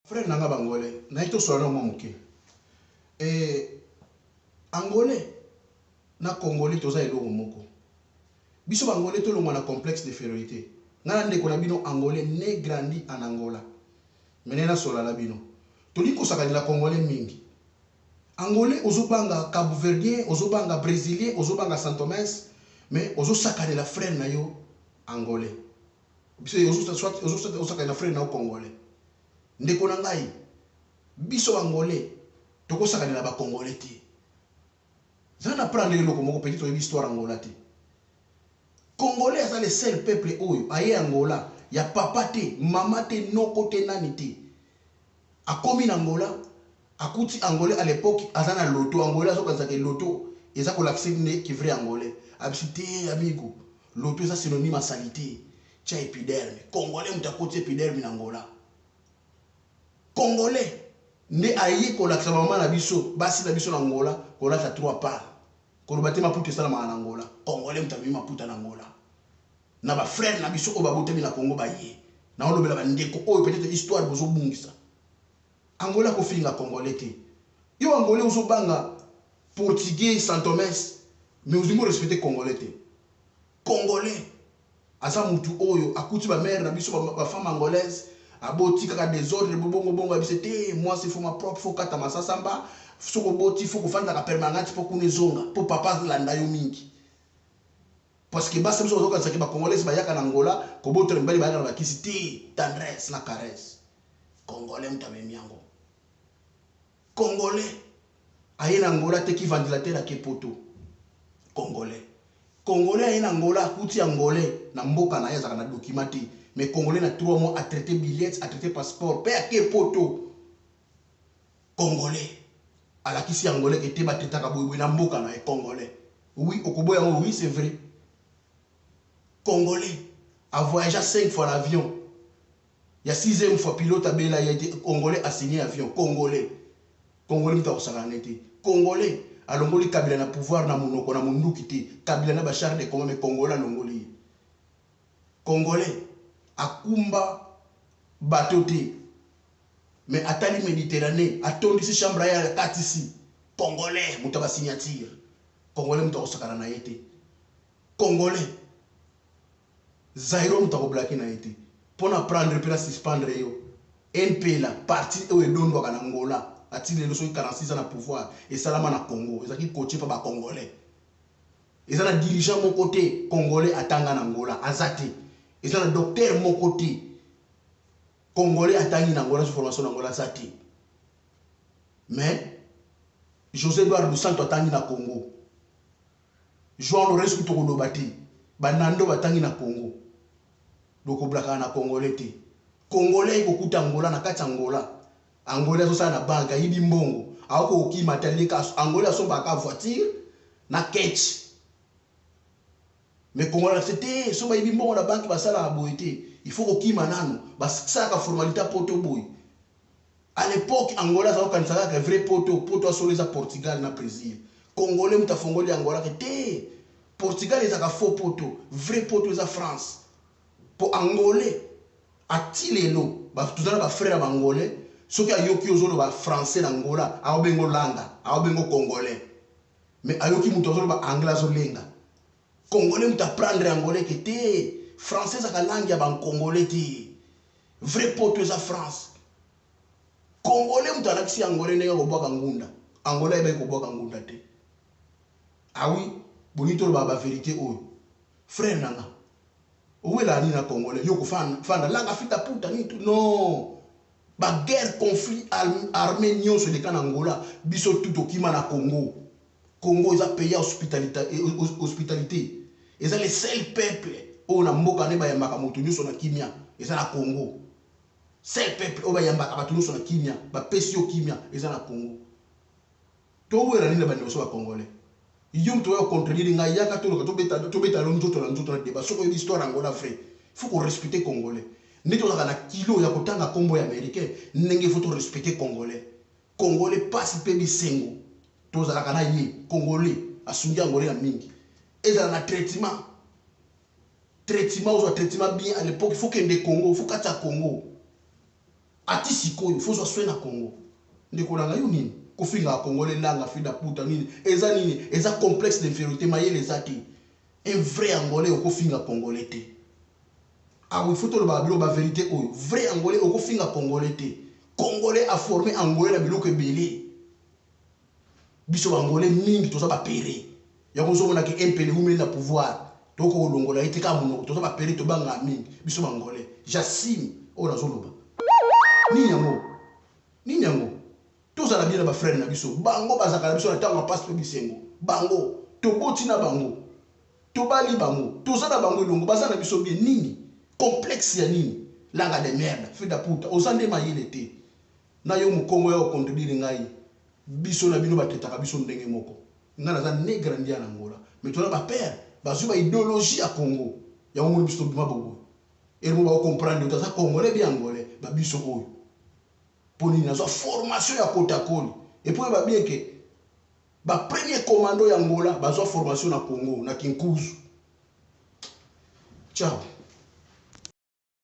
Frère na nga bangolais, naye tosolola na mwa moke. Angolais na Congolais toza eloko moko. Biso bangolais tolongwa na complexe d'infériorité. Nga na ndeko na bino Angolais, né, grandi en Angola. Mene nasola na bino. Tolingi kosakanela Congolais mingi. Angolais ozobanga Cabo-Verdien, ozobanga Brésilien, ozobanga Santomes, mais ozosakanela frère na yo Angolais. Biso ozosakanela frère na yo Congolais. Ndeko na ngai, biso Bangolais tokosakanela Bacongolais te. Za na prendre eloko moko, peut-être oyebi histoire Angola te. Congolais aza le seul peuple oyo aye Angola ya papa te, mama te, noko te, nani te. Akomi na Angola, akuti Angolais à l'époque aza na loto. Angolais azokanisaka loto eza kolakisa nde ki vrai Angolais. Abisi te, amigo, loto eza synonyme ya salité. Tia épiderme. Congolais moto akoti épiderme na Angola. Congolais nde aye kolakisa bamama na biso, basi na biso na Angola kolata trois pales. Koloba te maputa esalamaka na Angola. Congolais moto amemi maputa na Angola. Na bafrère na biso oyo babotami na Congo baye. Naolobela bandeko oyo peut-être histoire bozobungisa. Angola kofinga Congolais te. Yo Angolais ozobanga Portugais, Santomes, mais ozingi orespecte Congolais te. Congolais aza mutu oyo akuti bamère na biso, bafemme angolaise, aboti kaka désordre, bongo bongo abise te. Mwasi faut ma propre, faut kata masasamba. Soki oboti, faut kofandaka permanente mpo kuna ezonga, mpo papa alanda yo mingi, parce que basi biso bazokanisaki Bacongolais bayaka na Angola kobotela mibali, bayaka na bakisi te. Tendresse na caresse, Congolais moto amemi yango. Congolais aye na Angola, ateki ventilateur, ake Poto. Congolais, Congolais aye na Angola, akuti Angolais na mboka na ye azalaka na document te, mais Congolais na 3 mois atraité billet, atraité passeport mpe ake Poto. Congolais alakisi Angolais ke te, batraitaka boyeboye na mboka na ye. Congolais, oui, okoboya yango, oui, c'est vrai. Congolais avoyagea 5 fois na avion, ya sixième fois pilote abela ye te, Congolais asigné avion. Congolais, Congolais moto akosakana ne te. Congolais alongoli Kabila na pouvoir na monoko, na monduki te. Kabila na bachar de combat, mais Congolais alongoli ye. Congolais akumba bato te, mais atali Méditerranée, atondisi chambre ye, akatisi. Congolais moto ya basignature. Congolais moto akosakana na ye te. Congolais Zairo moto akoblake na ye te. Mpo na prendre mpe na suspendre yo, MPLA, parti oyo edondwaka na Angola ati lelo soki 46 ans na pouvoir, esalama na Congo, ezalaki coaché mpa Bacongolais. Eza na dirigeant moko te Congolais atanga na Angola, aza te. Eza na docteur moko te Congolais atangi na Angola, formation na Angola, aza te. Mais José Eduardo Santo atangi na Congo, João Lourenço kutu koloba te, banando batangi na Congo. Lokoblakaka na Congolais te. Congolais ekokuta Angola, na kati ya Angola, Angolais azosala na banke, ayibi mbongo, akoki kokima te. Aleka Angolais asombaka voiture na ketch, mais Congolais alakisi te. So bayibi mbongo na banke, basalaka boye te, il faut kokima nano, basalaka formalité poto boye. À l'époque Angola aza kokanisa kaka vrai poto, poto asolo eza Portugal na Brésil. Congolais moto afongoli Angola ke te, Portugal ezalaka faux poto, vrai poto eza France. Mpo Angolais ati lelo toza na bafrère ya Bangolais, soki ayoki ozoloba français na Angola, aobengo langa, aobengo Congolais, mais ayoki moto azoloba anglais, azolenga. Congolais moto apprendre Angolais ke te, français ezalaka langue ya Bancongolais te, vrai poto eza France. Congolais moto alakisi Angolais ndenge akobwaka ngunda. Angolais ayebaki kobwaka ngunda te. Awi bolingi tolobaka bavérité oyo. Frère na nga, owelaka nini na Congolais? Yo kofanda langa fita puta nini tu? Non, baguerre, conflit armé nyonso eleka na Angola, biso tu tokima na Congo. Congo eza pays ya hospitalité, hospitalité. Eza le seul peuple oyo na mboka nde bayambaka moto nyonso na kimia, eza na Congo. Seul peuple oyo bayambaka bato nyonso na kimia, bapesi yo kimia, eza na Congo. Towela nini na bandeko so Bacongolais? Yo moto oyo contredire ngai, yaka toloka, tobeta lo nzoto na nzoto na débat. Soki oyebi histoire Angola vrai, faut korespecte Congolais. Nde tozalaka na kilo ya kotanga nkombo ya Américain, ndenge faut torespecte Congolais. Congolais pasi mpe bisengo tozalaka na ye. Congolais asungi Angolais na mingi, ezala na traitement, traitement, ozwa traitement bien. À l'époque il faut kende Congo, faut kati ya Congo. Ati sikoyo faut ozwa soin na Congo. Ndeko na ngai yo nini? Kofingaka congolais langa fida puta nini? Eza nini? Eza complexe d'inferiorite mayele eza te. Un vrai angolais okofinga congolais te. Ah oui, faut tolobaka biloko ba verite oyo. Vrai angolais okofinga congolais te. Congolais a former angolais na biloko ebele. Biso ba angolais mingi toza ba pere. Yango ozomona ke Impele ewumeli na pouvoir. Tokoki kolongola ye te kaka monoko. Toza ba pere tobangaka mingi. Biso ba angolais. J'assume oyo nazoloba. Nini yango? Nini yango? Tozala bien na ba frères na biso. Bango bazalaka na biso na ntango ya pasi mpe bisengo. Bango toboti na bango. Tobali bango. Toza na bango elongo. Baza na biso bien. Nini? Complexe ya nini? Langa de merde. Fille da puta. Oza nde mayele te. Na yo mukongo ya ko contredire ngai. Biso na bino ba traitaka biso ndenge moko. Ngai naza ne grandi en Angola. Mais toza ba père. Bazui ba ideologie ya Congo. Yango omoni biso tobima boboye. Heure moko bako comprendre yo te aza congolais bien angolais. Ba biso oyo. Po nini nazwa formation ya kotakoli. Et puis oyeba bien que ba premier commando ya Angola bazwa formation na Congo na Kinkuzu. Ciao.